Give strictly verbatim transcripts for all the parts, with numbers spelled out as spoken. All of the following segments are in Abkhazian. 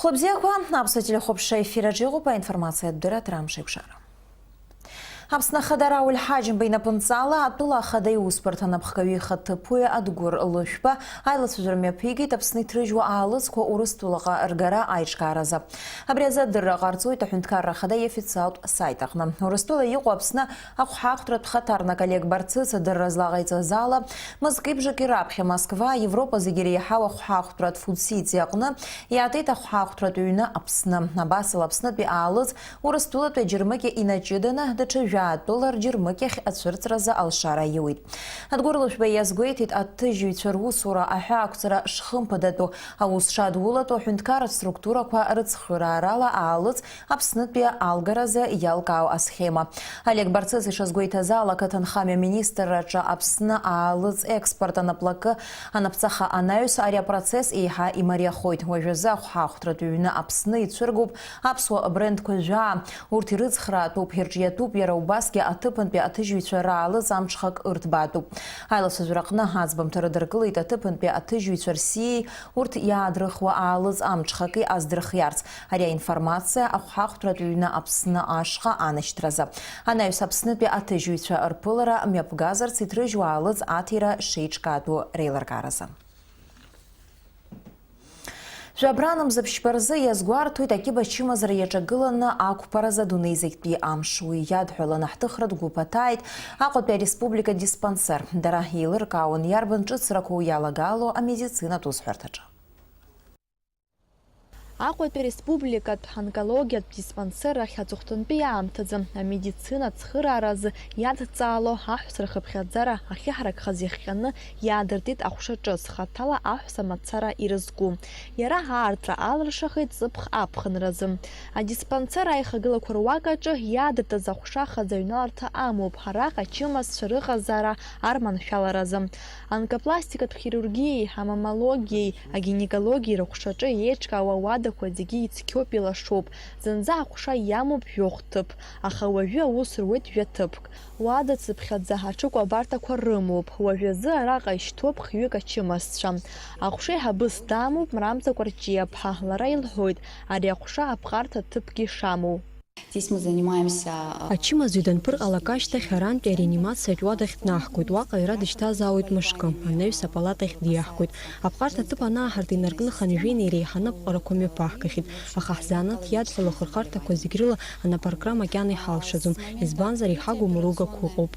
Хәлыбзиақәа, аԥсуа телехәаԥшра ефир аҿы иҟоуп аинформациатә дырраҭара Амш еиқәшара. Аԥсны Ахада Рауль Ҳаџьымба инапынҵала атәыла ахада иусбарҭа анапхгаҩы ихаҭыԥуаҩ Адгәыр Лышәба аилацәажәара мҩаԥигеит Аԥсны иҭрыжьуа аалыҵқәа Урыстәылаҟа ргара аиҿкааразы. Абри азы адырра ҟарҵоит аҳәынҭқарра ахада иофициалтә сайт аҟны. Урыстәыла иҟоу Аԥсны ахәҳахәҭратә хаҭарнак Олег Барцыц адырра злаҟаиҵаз ала, мызкеи бжаки раԥхьа Москва, Европа зегьы иреиҳау ахәҳахәҭратә фудсити аҟны иаатит ахәҳахәҭратә ҩны Аԥсны. Абасала Аԥснытәи аалыҵ Урыстәылатәи аџьармыкьа инаҷыданы даҽа жәаатәыла рџьармыкьахь ацәырҵразы алшара иуит. Адгәыр Лышәба иазгәеиҭеит аҭыжьыҩцәа русура аҳәаақәҵара шхымԥадатәу, аус шадулатәу аҳәынҭқарратә структурақәа рыцхыраарала аалыҵ Аԥснытәи алгаразы иалкаау асхема. Олег Барцыц ишазгәеиҭаз ала, ақыҭанхамҩа аминистрраҿы Аԥсны аалыҵ експорт анаплакы анаԥҵаха анаҩс ари апроцесс еиҳа имариахоит. Уажәазы ахәҳахәҭратә ҩны Аԥсны ицәыргоуп аԥсуа брендқәа жәаа. Урҭ ирыцхраатәуп, ирҿиатәуп, иара убасгьы аҭыԥантәи аҭыжьҩцәа раалыҵ амҽхак ырҭбаатәуп. Аилацәажәараҟны аӡбамҭа рыдыркылеит аҭыԥантәи аҭыжьҩцәа рсиеи урҭ иаадрыхуа аалыҵ амҽхаки аздырхиарц. Ари аинформациа ахәҳахәҭратә ҩны Аԥсны ашҟа анашьҭразы. Анаҩс Аԥснытәи аҭыжьҩцәа рԥылара мҩаԥгазарц иҭрыжьуа аалыҵ аҭира шеиҿкаатәу реилыркааразы. Жәабран мзаԥшьба рзы иазгәарҭоит акьыба чымазара иаҿагыланы ақәԥаразы адунеи зегьтәи амш. Уи иадҳәаланы ҳҭыхратә гәыԥ аҭааит Аҟәатәи ареспублика диспансер. Дара еилыркаауан иарбан ҿыцрақәоу иалагало амедицинатә усҳәарҭаҿы. Аҟәатәи республикатә онкологиатә диспансер ахь аҵыхәтәантәи аамҭазы амедицина ацхырааразы иадҵаало аҳәса рхыԥхьаӡара ахьыҳаракхаз иахҟьаны иаадыртит аҟәша ҿыц, хаҭала аҳәса мацара ирызку. Иара аартра алыршахеит ҵыԥх аԥхынразы. Адиспансер аихагылақәа руак аҿы иаадыртыз аҟәша хазы аҩналарҭа амоуп, араҟа ачымазцәа рыҟазаара арманшәаларазы. Онкопластикатә хирургиеи, амаммологиеи, агинекологиеи рыҟәшаҿы еиҿкаауа ауадақәа зегьы ицқьоуп, илашоуп. Зынӡа аҟәша иамоуп жәохә ҭыԥ, аха уажәы аус руеит жәа ҭыԥк. Уада цыԥхьаӡа аҽыкәабарҭақәа рымоуп. Уажәазы араҟа ишьҭоуп хҩык ачымазцәа. Аҟәша еиҳабыс дамоуп Мрамза Кәарҷиаԥҳа, лара илҳәоит ари аҟәша аԥҟарҭа ҭыԥгьы шамоу. Здесь мы занимаемся, а, Ачымазаҩ данԥырҟалак ашьҭахь арантәи ареанимациатә уадахь днаҳгоит, уаҟа иара дышьҭазаауеит мышкы, анаҩс апалатахь диаҳгоит. Аԥҟарҭа аҭыԥ анааҳарт инаркны хынҩажәа иреиҳаны аԥҟарақәа мҩаԥаҳгахьеит, аха ҳзанааҭ иадҳәалоу ахырхарҭақәа зегь рыла анапрограмма макьана иҳалшаӡом, избанзар иҳагу мыругақәа ыҟоуп.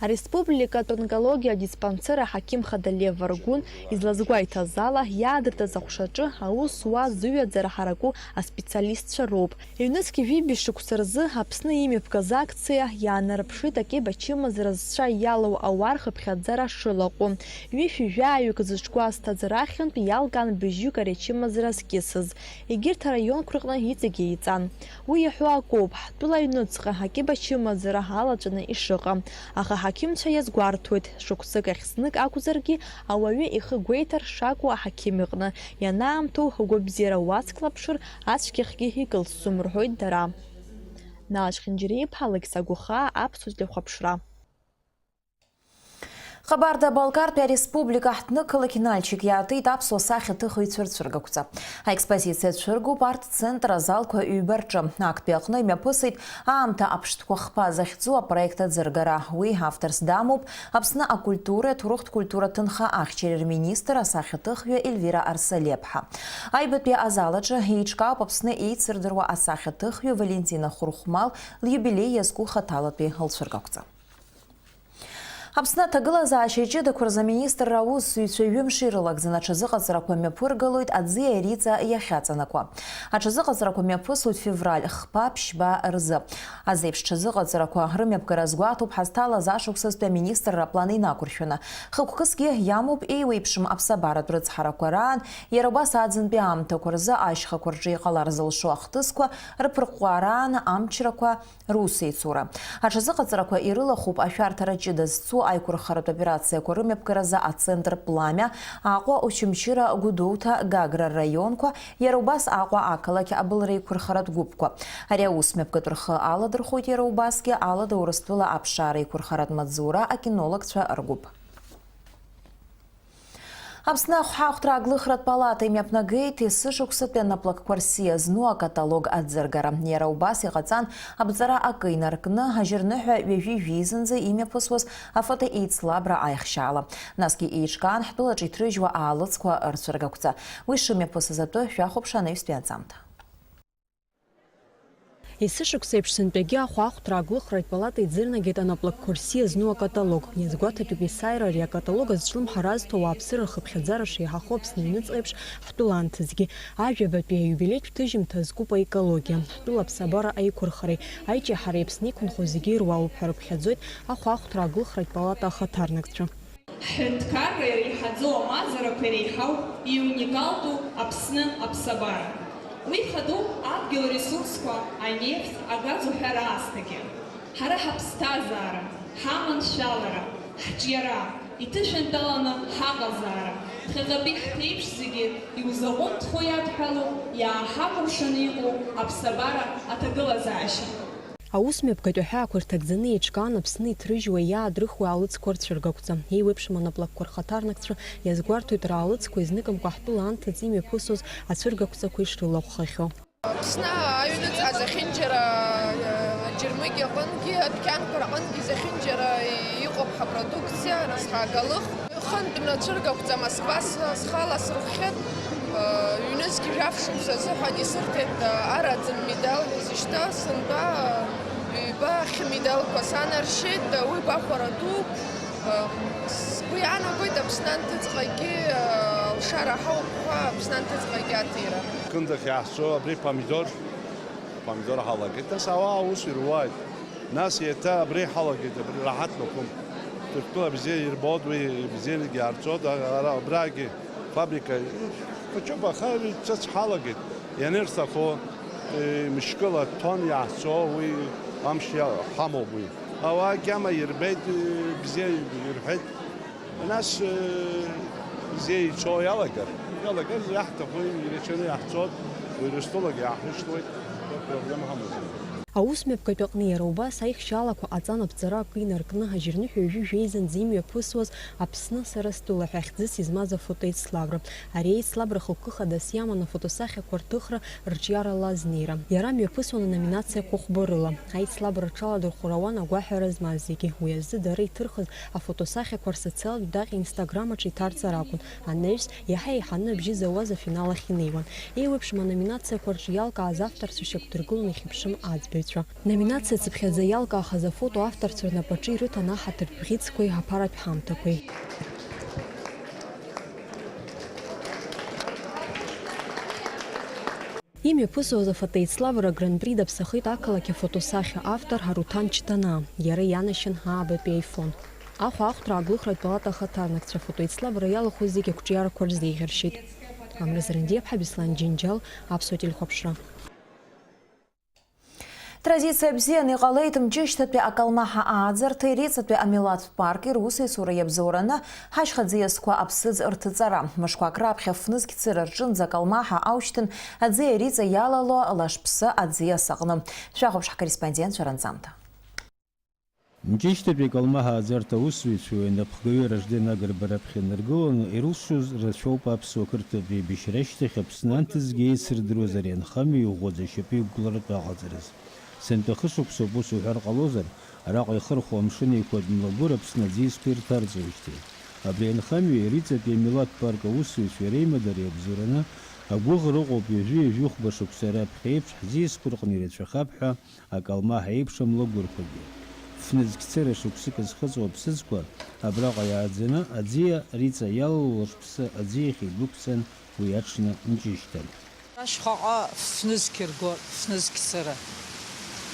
Ареспубликатә онкологиа адиспансер аҳақьым хада Лев Варгәын излазгәеиҭаз ала, иаадыртыз аҟәшаҿы аус зуа зыҩаӡара ҳараку аспециалистцәа роуп. Ҩнызқь ҩажәи жәибжь шықәса рзы Аԥсны имҩаԥгаз акциа иаанарԥшит акьыба чымазара зцәа иалоу ауаа рхыԥхьаӡара шылаҟәу. Ҩышәи жәаҩык зыҽгәасҭаз рахьынтә иалган быжьҩык ари ачымазара зкьысыз. Егьырҭ араионқәа рҟны иҵегь еиҵан. Уи иаҳәо акоуп, ҳтәыла аҩныҵҟа акьыба чымазара алаҵәаны ишыҟам. Аха аҳақьымцәа иазгәарҭоит, шықәсык ахь знык акәзаргьы ауаҩы ихы гәеиҭар шакәу аҳақьым иҟны ианаамҭоу агәабзиара уацклаԥшыр ацәгьахьгьы икылсӡом рҳәоит дара. Наџь Хинџьариа-иԥҳа, Алықьса Гәыхаа, Аԥсуа телехәаԥшра. Ҟабарда-Балкартәи ареспублика ҳҭнықалақь Нальчик иаартит аԥсуа сахьаҭыхыҩцәа рцәыргақәҵа. Аекспозициа цәыргоуп арт-центр азалқәа ҩба рҿы. Актәи аҟны имҩаԥысит аамҭа аԥштәқәа хԥа захьӡу апроект аӡыргара. Уи авторс дамоуп Аԥсны акультуреи аҭоурыхтә культура ҭынха ахьчареи рминистр асахьаҭыхҩы Ельвира Арсалиаԥҳа. Аҩбатәи азал аҿы еиҿкаауп Аԥсны еицырдыруа асахьаҭыхҩы Валентина Хәырхәмал лиубилеи иазку хаҭалатәи лцәыргақәҵа. Аԥсны аҭагылазаашьа ҷыдақәа рзы аминистрра аусзуҩцәа ҩымш ирылагӡаны аҽазыҟаҵарақәа мҩаԥыргалоит аӡиа риҵа иахьаҵанакуа. Аҽазыҟаҵарақәа мҩаԥысуеит февраль хԥа, ԥшьба рзы. Азеиԥш ҽазыҟаҵарақәа рымҩаԥгара азгәаҭоуп ҳазҭалаз ашықәсазтәи аминистрра аплан инақәыршәаны. Хықәкысгьы иамоуп еиуеиԥшым аԥсабаратә рыцҳарақәа раан, иара убас аӡынтәи аамҭақәа рзы ашьхақәа рҿы иҟалар зылшо ахҭысқәа рыԥырҟәаараан амчрақәа русеицура. Аҽазыҟаҵарақәа ирылахәуп ашәарҭара ҷыда зцу аиқәырхаратә операциақәа рымҩаԥгаразы ацентр Пламиа, Аҟәа, Очамчыра, Гәдоуҭа, Гагра рраионқәа, иара убас Аҟәа ақалақь абылреиқәырхаратә гәыԥқәа. Ари аус мҩаԥгатә рхы аладырхәоит иара убасгьы Алада Урыстәыла аԥшаареиқәырхаратә маҵзура акинологцәа ргәыԥ. Аԥсны ахәҳахәҭра аглыхратә палата имҩаԥнагеит есышықәсатәи анаплакқәа рсиа зну акаталог аӡыргара. Иара убас иҟаҵан, аԥҵара акы инаркны, ажьырныҳәа ҩажәи жәеизынӡа имҩаԥысуаз афотоеицлабра аихшьаала. Насгьы еиҿкаан ҳтәылаҿы иҭрыжьуа аалыҵқәа рцәыргақәҵа. Уи шымҩаԥысыз атәы шәахәаԥш анаҩстәи анҵамҭа. Есышықәса еиԥш сынтәагьы ахәаахәҭра аглыхратә палата иӡырнагеит анаплакқәа рсиа зну акаталог. Иазгәаҭатәуп есааира ари акаталог азҿлымҳара азҭо ауааԥсыра рхыԥхьаӡара шеиҳахо Аԥсны аҩныҵҟа еиԥш ҳтәыла анҭыҵгьы. Ажәабатәи аиубилеитә ҭыжьымҭа азкуп аекологиа. Ҳтәыла аԥсабара аиқәырхареи аиҿиаҳареи Аԥсны иқәынхо зегьы ируалуп ҳәа рыԥхьаӡоит ахәаахәҭра аглыхратә палата ахаҭарнакцәа. Ҳҳәынҭқарра иреиҳаӡоу амазарақәа иреиҳау иуникалтәу Аԥсны аԥсабара. Уи хадоуп адгьыл ресурсқәа, анефть, агаз уҳәа раасҭагьы. Ҳара ҳаԥсҭазаара, ҳаманшәалара, ҳҿиара, иҭышәынтәаланы ҳаҟазаара, ԥхьаҟатәи ҳԥеиԥш зегьы иузаҟәымҭхо иадҳәалоу, иааҳакәыршаны иҟоу аԥсабара аҭагылазаашьа. Аусмҩаԥгатә аҳәаақәа рҭагӡаны еиҿкаан Аԥсны иҭрыжьуа иаадрыхуа аалыҵқәа рцәыргақәҵа. Еиуеиԥшым анаплакқәа рхаҭарнакцәа иазгәарҭоит раалыҵқәа изныкымкәа ҳтәыла анҭыҵ имҩаԥысуаз ацәыргақәҵақәа ишрылахәхахьоу. Аԥсны аҩныҵҟа зехьынџьара, аџьармыкьа аҟынгьы, адәқьанқәа рҟынгьы зехьынџьара иҟоуп ҳапродукциа, нас ҳагалых. Хынтә нацәыргақәҵа Москва с-, схала срыхәхьеит. Ҩнызқь жәаф шықәса азыҳәан исырҭеит араӡын медал ҳәа зышьҭа, сынтәа ҩба ахьмедалқәа санаршьеит, уи гәахәара дууп. Сгәы иаанагоит Аԥсны анҭыҵҟагьы алшара ҳауп ҳәа, Аԥсны анҭыҵҟагьы аҭира. Кындыхь иаҳцо абри помидор, помидор ҳалагеит, нас ауаа аус ируааит. Нас еиҭа абри ҳалагеит, абри раҳаҭ лақәым. Ҭырқәтәыла бзиа ирбоит, уи бзианагьы иаарцоит, ара абрагьы фабрика хәыҷуп, аха ицәыц ҳалагеит. Ианырҭаху, е, мышкыла тонн иаҳцо, уи амш иа-, ҳамоуп уи. Ауаа гьама ирбеит, е, бзиа ирҳәеит. Нас, э, бзиа ицо иалагар, иалагар, иаҳҭаху ирацәаны иаҳцоит, Урыстәылагьы иаҳрышьҭуеит, проблема ҳамаӡам. Аусмҩаԥгатә аҟны иара убас аихшьаалақәа ҟаҵан аԥҵара акы инаркны, ажьырныҳәа ҩажәи жәеизанӡа имҩаԥысуаз Аԥсны сара стәыла ҳәа хьӡыс измаз афотоеицлабра. Ари аицлабра хықәкы хадас иаман афотосахьақәа рҭыхра, рҿиарала азнеира. Иара мҩаԥысуан аноминациақәа хәба рыла. Аицлабра рҽаладырхәыр ауан агәаҳәара змаз зегьы. Уи азы дара иҭырхыз афотосахьақәа рсоциалтә даҟьа Instagram аҿы иҭарҵар акәын. Анаҩс, иаҳа еиҳаны абжьы зауаз афинал ахь инеиуан. Еиуеиԥшым аноминациақәа рҿы иалкааз авторцәа шьақәдыргылон ихьыԥшым аӡбаҩцәа. Номинациа цыԥхьаӡа иалкаахаз афото авторцәа рнапаҿы ирыҭан аҳаҭыртә бӷьыцқәеи аԥаратә ҳамҭақәеи. Имҩаԥысуаз афотоеицлабра Гран-при даԥсахеит ақалақь афотосахьа автор Ҳаруҭан Чҭанаа, иара ианашьан аабатәи аифон. Ахәаахәҭра аглыхратә палата ахаҭарнакцәа афотоеицлабра иалахәыз зегьы ақәҿиарақәа рзеиӷьаршьеит. Амра Зарандиаԥҳа, Беслан Џьынџьал, Аԥсуа телехәаԥшра. Традициа бзианы иҟалеит Мҷышьҭатәи акалмаҳа ааӡарҭеи Риҵатәи амилаҭтә парки русеицура иабзоураны ҳашьха ӡиасқәа аԥсыӡ рҭыҵара. Мышқәак раԥхьа фнызқь цыра рҿынӡа акалмаҳа аушьҭын аӡиа Риҵа иалало Лашԥсы аӡиас аҟны. Шәахәаԥш ҳкорреспондентцәа ранҵамҭа. Мҷышьҭатәи акалмаҳа ааӡарҭа аусзуҩцәеи анапхгаҩы Ражден Агрба раԥхьа инаргыланы ирылшоз рацәоуп аԥсуа қырҭтә еибашьра ашьҭахь Аԥсны анҭыҵгьы еицырдыруаз ари анхамҩа иӷәӷәаӡа ашьапы иқәгыларатәы аҟаҵараз. Сынтәа хышықәсоуп, ус уҳәар ҟалозар, араҟа ихырхәо Амшын Еиқәа Дмлагәыр Аԥсны аӡиасқәа ирҭарҵоижьҭеи. Абри анхамҩеи Риҵатәи амилаҭтә парк аусзуҩцәеи реимадара иабзоураны агәыӷра ыҟоуп ҩажәи ҩажәихәба шықәса раԥхьа еиԥш ҳӡиасқәа рҟны ирацәахап ҳәа акалмаҳа еиԥш амлагәырқәагьы. Фнызқь цыра шықәсык зхыҵуа аԥсыӡқәа абраҟа иааӡаны аӡиа Риҵа иалало Лашԥсы аӡиахь идәықәҵан уи аҽны Мҷышьҭан. Ашьхаҟа фнызқь рго, фнызқь цыра.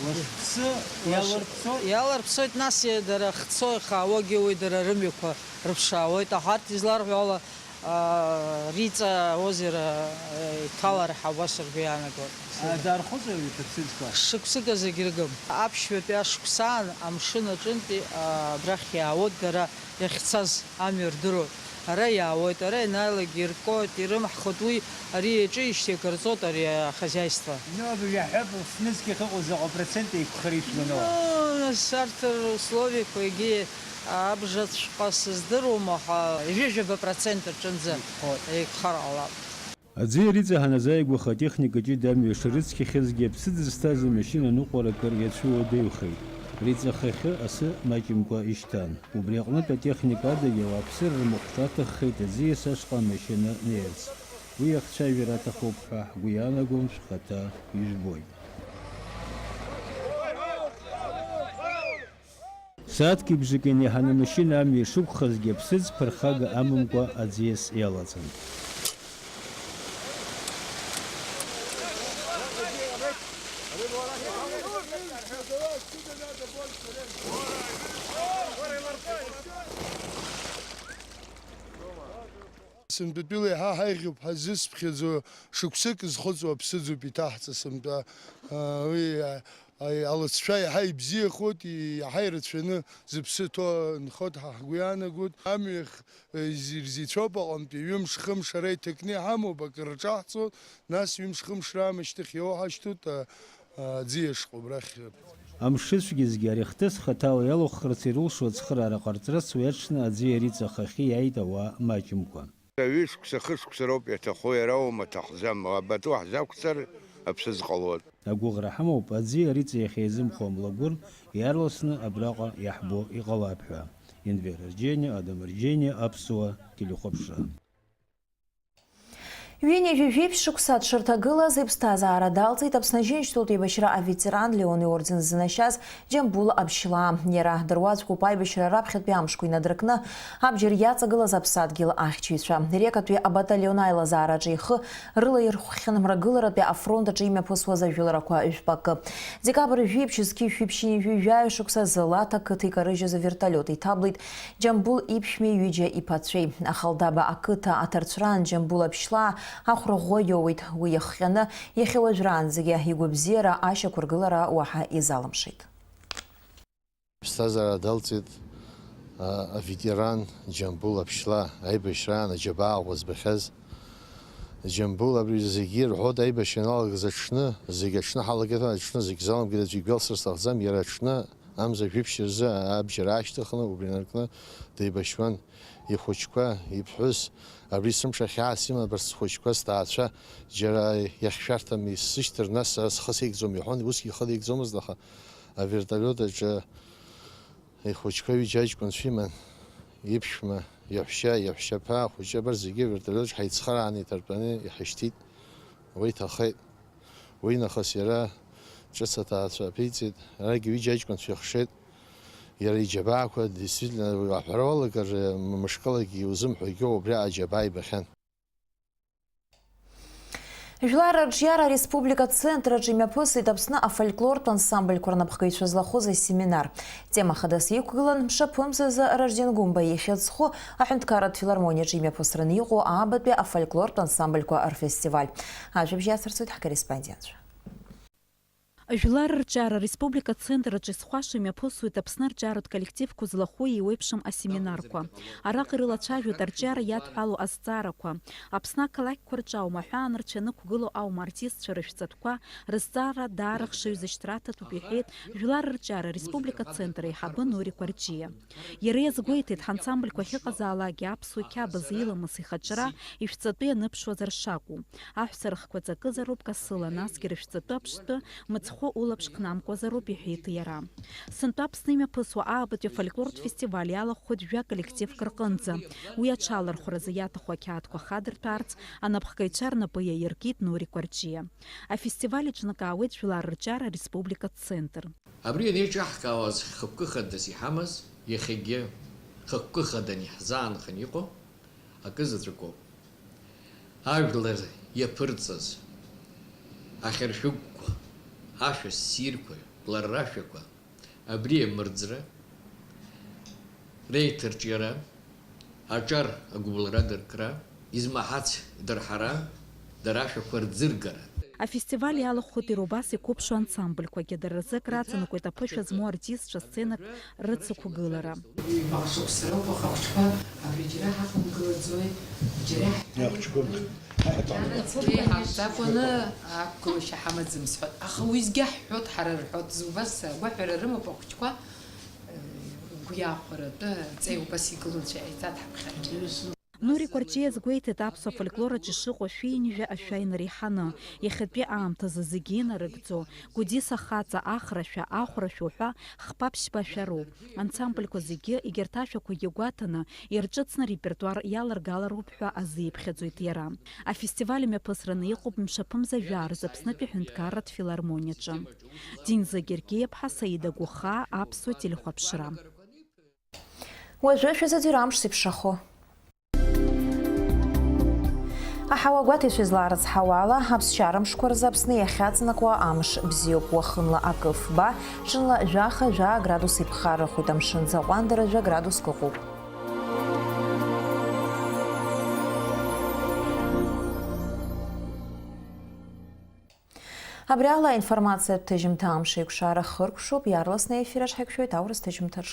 Лашԥсы иалырԥсоит? Иалырԥсоит, нас дара хцо ихаауагьы уи дара рымҩақәа рыԥшаауеит, аха арҭ изларҳәо ала, аа, Риҵа озера, э, иҭалар ҳәа убас ргәы иаанагоит. А, даархәыцуеит аԥсыӡқәа? Шықәсык азы егьыргым. Аԥшьбатәи ашықәсаан амшын аҿынтәи, аа, абрахь иаауеит дара. Иахьцаз амҩа рдыруеит. Ара иаауеит, ара ианааилак иркуеит, ирымҳхоит, уи ари иаҿижьҭеи акыр ҵуеит ари ахозиаиство. Ну, абыржәы ҳҳәап, фнызқь ахьыҟоу заҟа процент еиқәхар ишәгәаныла? Ну, нас арҭ рысловиақәа егьи Абжацәҟа сыздыруам, аха ҩажәаба процент рҿынӡа еиқәхар ҟалап. Аӡиа Риҵа ҳаназааигәаха атехника ҷыда амҩа шрыцқьахьазгьы, аԥсыӡ зҭаз амашьына ныҟәаракыр иацәыуадаҩхеит. Риҵа хыхьы асы маҷымкәа ишьҭан. Убри аҟнытә атехника адагьы ауааԥсыра рмахәҿа аҭаххеит аӡиас ашҟа амашьына неирц. Уи ахцәажәара аҭахуп ҳәа ҳгәы иаанагом, шәхаҭа ижәбоит. Сааҭки бжаки инеиҳаны амашьына амҩа ишықәхазгьы, аԥсыӡ ԥырхага амамкәа аӡиас иалаҵан. Сынтәатәила еиҳа ҳаиӷьуп ҳәа зысԥхьаӡо, шықәсык зхыҵуа аԥсыӡуп иҭаҳҵа сынтәа. Уи алҵшәа иаҳа ибзиахоит, иаҳа ирацәаны зыԥсы ҭоу нхоит ҳәа ҳгәы иаанагоит. Амҩа х-, ирзеицәоуп аҟынтәи, ҩымш-хымш ара иҭакны иҳамоуп, акыр рҿаҳҵоит, нас ҩымш-хымш раамышьҭахь иоуҳашьҭуеит, а, а, аӡиа шҟа убрахь. Амшыцәгьазгьы ари ахҭыс хаҭала иалахәхарц ирылшо ацхыраара ҟарҵарц уи аҽны аӡиа Риҵа ахахьы иааит ауаа маҷымкәа. Ҩышықәса, хышықәса роуп иаҭаху, иара аума аҭахӡам, абатәы ҳзақәҵар аԥсыӡ ҟалоит. Агәыӷра ҳамоуп, аӡиа Риҵа иахьеизымхо амлагәыр иаарласны абраҟа иаҳбо иҟалап ҳәа. Енвер Арџьениа, Адам Арџьениа, Аԥсуа телехәаԥшра. Ҩынҩажәи жәиԥшь шықәса дшырҭагылаз иԥсҭазаара далҵит Аԥсны Аџьынџьтәылатә еибашьра аветеран Леон иорден ззынашьаз Џьамбул Аԥшьлаа. Иара дыруаӡәкуп аибашьра раԥхьатәи амшқәа инадыркны абџьар иаҵагылаз аԥсадгьыл ахьчаҩцәа. Рекатәи абаталион аилазаараҿы ихы рылаирхәхьан Мрагыларатәи афронт аҿы имҩаԥысуаз ажәыларақәа жәпакы. Декабрь жәиԥшь зқьи шәиԥшьынҩажәи жәаҩа шықәса зы Лаҭа қыҭа икарыжьыз аверталиот иҭаблит Џьамбул иԥшәмеи ҩыџьа иԥацәеи. Ахалдаба ақыҭа аҭарцәраан Џьамбул Аԥшьлаа ахәра ӷәӷәа иоуеит. Уи иахҟьаны иахьа уажәраанӡагьы игәабзиара ашьақәыргылара уаҳа изалымшеит. Ԥсҭазаара далҵит, а, аветеран Џьамбул Аԥшьлаа, аибашьраан аџьабаа ӷәӷәа збахьаз. Џьамбул абри зегьы ирҳәоит, аибашьра ианалагаз аҽны, зегь аҽны ҳалагеит, аҽны зегь залымгеит аӡәы игәалсыр сҭахӡам, иара аҽны амза жәиԥшь рзы абџьар аашьҭыхны, убри инаркны деибашьуан. Ихәыҷқәа, иԥҳәыс, абри сымш ахьаас имабарц схәыҷқәа, сҭаацәа, џьара иахьшәарҭам исышьҭыр, нас сара схы сеигӡом иҳәон, усгьы ихы деигӡомызт, аха аверталиот аҿы ихәыҷқәа ҩыџьа аҷкәынцәа иман, иԥшәма, иаҳәшьа, иаҳәшьаԥа, ахәыҷы, абарҭ зегьы аверталиот аҿы ҳаицхырааны иҭартәаны иҳашьҭит, уа иҭахеит. Уи нахыс иара ҿыц аҭаацәа аԥиҵеит, арагьы ҩыџьа аҷкәынцәа ихшеит. Иара иџьабаақәа, действительно, аҳәара уалагар, мышкылагьы иузымҳәогьы убри аџьабаа ибахьан. Жәлар рырҿиара ареспублика ацентрраҿы имҩаԥысит Аԥсны афольклортә ансамбльқәа рнапхгаҩцәа злахәыз асеминар. Тема хадас иқәгылан мшаԥымзазы Ражден Гәымба ихьӡ зху аҳәынҭқарратә филармониаҿы имҩаԥысраны иҟоу аабатәи афольклортә ансамбльқәа рфестиваль. Ажәабжь иацырҵоит ҳкорреспондентцәа. Жәлар рырҿиара ареспублика ацентр аҿы исхәаша имҩаԥысуеит Аԥсны арҿиаратә коллективқәа злахәу еиуеиԥшым асеминарқәа. Араҟа ирылацәажәоит арҿиара иадҳәалоу азҵаарақәа, Аԥсны ақалақьқәа рҿы аума аҳәаанырцә ианықәгылоу аума артистцәа рышәҵатәқәа, рызҵаара даара хшыҩзышьҭра аҭатәуп, иҳәеит Жәлар рырҿиара ареспублика ацентр аиҳабы Нури Кәарҷиа. Иара иазгәеиҭеит, ҳансамбльқәа ахьыҟазаалакгьы аԥсуа қьабз иламыс ихаҿра, ишәҵатәы ианыԥшуазар шакәу. Аҳәса рыхқәа ҵакызароуп касыла, насгьы рышәҵатәы аԥштәы мыцхәы улаԥш хнамкәазароуп, иҳәеит иара. Сынтәа Аԥсны имҩаԥысуа аабатәи афольклортә фестиваль иалахәхоит жәа коллективк рҟынӡа. Уи аҽалархәразы иаҭаху ақьаадқәа хадырҭәаарц анапхгаҩцәа рнапы иаиркит Нури Кәарҷиа. Афестиваль иҿнакаауеит Жәлар рырҿиара ареспубликатә центр. Абри анеиҿаҳкаауаз хықәкы хадас иҳамаз, иахьагьы хықәкы хаданы иаҳзаанхан иҟоу акы заҵәыкоуп. Ажәлар иаԥырҵаз ахьыршәыгәқәа, ашәа ссирқәа, лара рашәақәа, абри амырӡра, реиҭарҿиара, аҿар агәыбылра дыркра, измаҳац дырҳара, дара ашәақәа рӡыргара. Афестиваль иалахәхоит иара убас иқәыԥшу ансамбльқәагьы, дара рзы акраҵанакуеит аԥышәа змоу артистцәа сценак рыцықәгылара. Ҩбаҟа шықәса роуп ахәыҷқәа абри џьара ҳақәымгылаӡои, џьара иҳамҵакәаны ақәгылашьа ҳамаӡам сҳәоит, аха уеизгьы ҳҳәоит, ҳара рҳәоит, убас агәаҳәара рымоуп ахәыҷқәа. Иахәаратәы ҵеи убас игылоу аӡәы еиҭаҳаԥхьаргьы. Нури Кәарҷиа иазгәеиҭеит аԥсуа фольклор аҿы ишыҟоу шәи ҩынҩажәа ашәа инареиҳаны. Иахьатәи аамҭазы зегьы инарыгӡо, Гәдиса хаҵа, Ахрашәа, Ахәрашәа уҳәа хԥа-ԥшьба ашәа роуп. Ансамбльқәа зегьы егьырҭ ашәақәагьы гәаҭаны, ирҿыцны арепертуар иаларгалароуп ҳәа азиԥхьаӡоит иара. Афестиваль мҩаԥысраны иҟоуп мшаԥымза жәаа рзы Аԥснытәи аҳәынҭқарратә филармониаҿы. Динза Гергиаԥҳа, Саида Гәыхаа, аԥсуа телехәаԥшра. Уажәы шәазыӡырҩ амш зеиԥшрахо. Аҳауа гәаҭеишьа излаарыцҳауа ала, аԥсшьара мшқәа рзы Аԥсны иахьаҵнакуа амш бзиоуп, уахынла акы фба, ҽынла жәаха-жәаа градус иԥхаррахоит, амшын аӡы аҟәандара жәа градуск ыҟоуп. Абри ала аинформациатә ҭыжьымҭа амш еиқәшара хыркәшоуп, иаарласны аефир аҿ ҳаиқәшәоит аурыс ҭыжьымҭаҿ.